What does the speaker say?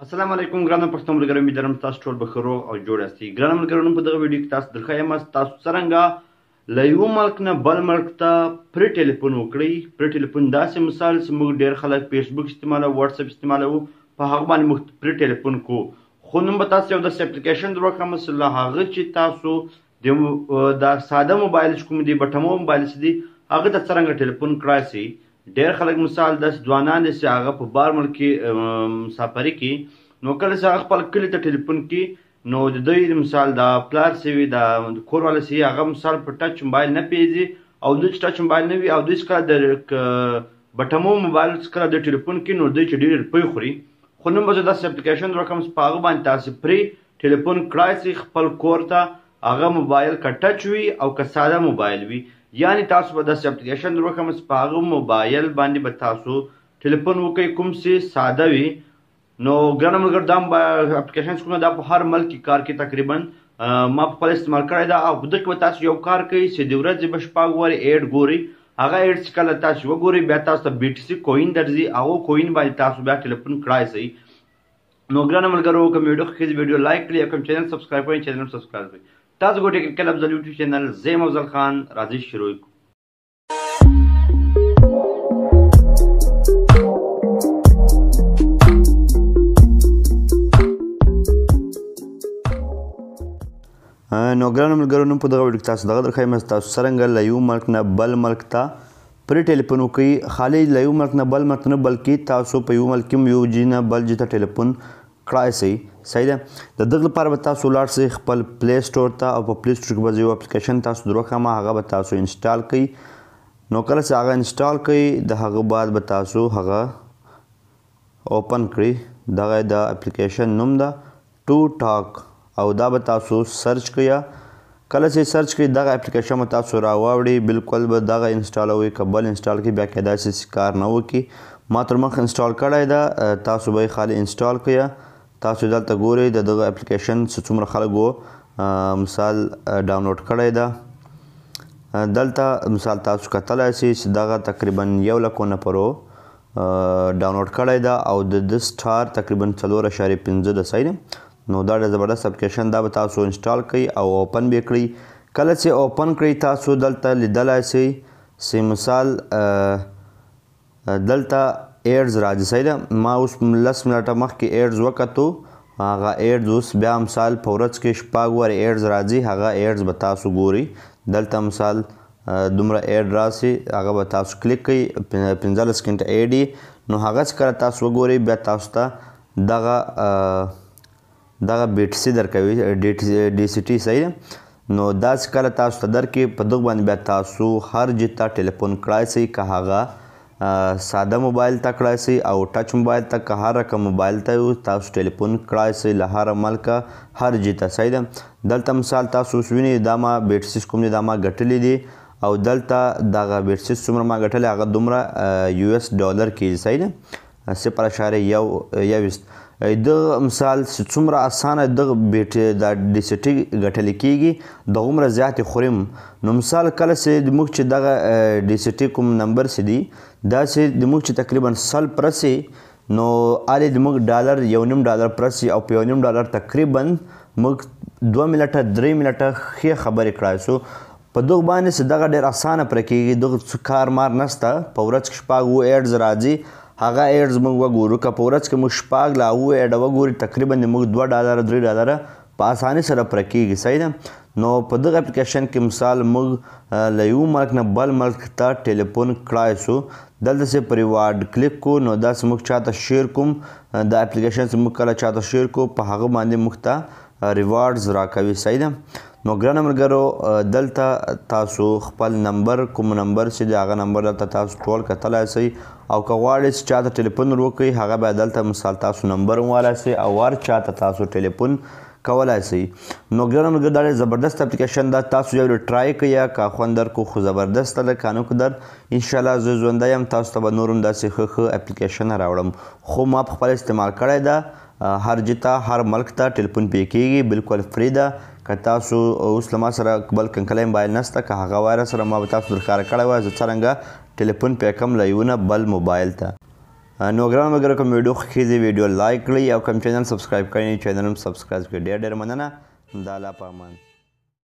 السلام علیکم ګرانو پښتو ملګرو، امید لرم تاسو ټول به ښه روغ او جوړ یاستئ. ګرانو ملګرو، نن په دغه ویډیو کې تاسو درښایم تاسو څرنګه له یو ملک نه بل ملک ته پرې ټلیفون وکړئ. پرې ټلیفون داسې مثال چې موږ ډېر خلک فیسبوک استعمالوو، واتساپ استعمالوو، په هغه باندې موږ پرې ټلیفون کوو. خو نن به تاسو یو داسې اپلیکیشن در وښیم چې له هغه چې تاسو د ساده موبایل چې کوم دی، بټمو موبایل چې دی، هغه ته څرنګه ټلیفون کړای سئ. ډېر خلک مثال داسې ځوانان دي چې هغه په بار ملک کې مسافري کوي، نو کله چې هغه خپل کلي ته ټلیفون کوي، نو د دوی مثال د پلار چې وي، د کور والا چې وي، هغه مثال په ټچ موبایل نه پېژي، او دوی چې ټچ موبایل نه وي او دوی چې کله د بټمو موبایل چې کله دوی ټلیفون کوي، نو دوی چې ډېر روپۍ خوري. خو نن به زه داسې اپلیکیشن در وکړم چې په هغه باندې تاسې پرې ټلیفون کړای سئ خپل کور ته، هغه موبایل که ټچ وي او که ساده موبایل وي. یعنی تاسو به داسې اپلیکیشن در وښیم چې په هغه موبایل باندې به تاسو ټلیفون وکړئ کوم چې ساده وي. نو ګرانو ملګرو، دا اپلیکیشن چې کوم دا په هر ملک کې کار کوي تقریبا، ما په خپله استعمال کړی ده. او په ده کې به تاسو یو کار کوئ چې د ورځې به 6 وارې ایډ ګورئ، هغه ایډ چې کله تاسو وګورئ بیا تاسو ته بي ټي سي کوین درځي، هغه کوین باندې تاسو بیا ټلیفون کړای سئ. نو ګرانو ملګرو، کوم ویډیو ښه ویډیو لایک کړئ او کوم چینل سبسکرایب کړئ، چینل سبسکرایب کړئ. تاسو ګورئ ټیکنیکل افضل یوټیوب چینل، زه یم افضل خان. راځئ شروع کړو. نو ګرانو ملګرو، نن په دغه ویډیو کې تاسو دغه درښایم چې تاسو څرنګه له یو ملک نه بل ملک ته پرې ټلیفون وکړئ. خالي له یو ملک نه بل ملک ته نه، بلکې تاسو په یو ملک کې هم یو جي نه بل جي ته ټلیفون کړای سئ. صحیح ده. د دغه لپاره به تاسو لاړ سئ خپل پلی سټور ته، او په پلی سټور کې به زه یو اپلیکیشن تاسو در وښیم، هغه به تاسو انسټال کړئ. نو کله چې هغه انسټال کړئ، د هغه بعد به تاسو هغه اوپن کړئ. دغه د اپلیکیشن نوم ده ټو ټاک، او دا به تاسو سرچ کړئ. کله چې سرچ کړئ دغه اپلیکیشن به تاسو راواوړي، بالکل به دغه انسټالوئ. که بل انسټال کړئ بیا کېدای شي چې کار نه وکړي. ما تر مخ انسټال کړی ده، تاسو به یې خالي انسټال کړئ. تاسو دلته ګورئ د دغه اپلیکیشن چې څومره خلکو مثال ډاونلوډ کړی ده. دلته مثال تاسو کتلی شئ چې دغه تقریبا 1 لکو نفرو ډاونلوډ کړی ده، او د ده سټار تقریبا 4.5 ده. صحیح ده. نو دا ډېر زبردست اپلیکیشن دا به تاسو انسټال کړئ او اوپن به یې کړئ. کله چې اوپن کړئ تاسو دلته لیدلی شئ چې مثال دلته ایډز راځي. صحیح ده. ما اوس 10 منټه مخکې ایډز وکتو، هغه ایډز اوس بیا مثال په ورځ کې 6 وارې ایډز راځي، هغه ایډز به تاسو ګورئ. دلته مثال دومره ایډ راسي، هغه به تاسو کلیک کړئ، 15 سیکنډه ایډ یې. نو هغه چې کله تاسو وګورئ بیا تاسو ته دغه بي ټي سي درکوي، ډي سي ټي. صحیح ده. نو دا چې کله تاسو ته درکړي، په دغه باندې بیا تاسو هر جي ته ټلیفون کړای سئ، که هغه ساده موبایل ته کړای سئ او ټچ موبایل ته، که هر رقم موبایل ته تاسو ټلیفون کړای سئ له هره ملکه هر جي ته. صحیح ده. دلته مثال تاسو اوس وینئ دا ما بي ټي سي کوم دي، دا ما ګټلي دي، او دلته دغه بي ټي سي څومره ما ګټلي هغه دومره یو اس ډالر کېږي. صحیح ده. 0.21. دغه مثال چې څومره اسانه دغه بي ټي دا ډي سي ټي ګټل کېږي، دغومره زیاتې خورم. نو مثال کله چې موږ چې دغه ډي سي ټي کوم نمبر چې دي، داسې د موږ چې تقریبا 100 پرسي، نو الې د موږ ډالر 1.5 ډالر پرسي، او په 1.5 ډالر تقریبا موږ 2 منټه 3 منټه ښې خبرې کړای سو. په دغه باندې چې دغه ډېر اسانه پرې کېږي، دغه څه کار مار نشته. په ورځ کې 6 7 ایډز راځي، هغه ایډز موږ وګورو. که په ورځ کې موږ 6 لا 7 ایډ وګوري، تقریبا د موږ 2 ډالر 3 ډالره په اسانۍ سره پرې کېږي. صحیح ده. نو په دغه اپلیکیشن کې مثال موږ له یو ملک نه بل ملک ته ټلیفون کړای سو. دلته چې په ریوارډ کلیک کو، نو داسې موږ چاته شیر کوم، دا اپلیکیشن چې موږ کله چاته شیر کو، په هغه باندې موږ ته ریوارډز راکوي. صحیح ده. نو ګرانو ملګرو، دلته تاسو خپل نمبر کوم نمبر چې دی هغه نمبر دلته تاسو ټول کتلی سئ، او که غواړئ چې چاته ټلیفون ور وکړئ، هغه بیا دلته مثال تاسو نمبر هم والی سئ، او هر چاته تاسو ټلیفون کولای سئ. نو ګرانو ملګرو، دا ډېر زبردست اپلیکیشن ده، تاسو یو ډېر ټرای کړئ، که خوند درکړو خو زبردست ده، که نه در انشاءالله زه ژوندی یم، تاسو ته به نور هم داسې ښه ښه اپلیکیشن راوړم. خو ما په خپله استعمال کړی ده، هر جي ته هر ملک ته ټلیفون پې کېږي، بالکل فري ده. که تاسو اوس له ما سره بل کنکلی موبایل نشته، که هغه وای راسره ما به تاسو در ښکاره کړی وای زه څرنګه ټلیفون پې کوم له یو نه بل موبایل ته. نو ګرانو ملګرو، کوم ویډیو خوښیږي ویډیو لایک کړئ او کوم چینل سبسکرایب کړئ چینل هم سبسکرایب کړئ. ډېر ډېر مننه، د الله په امان.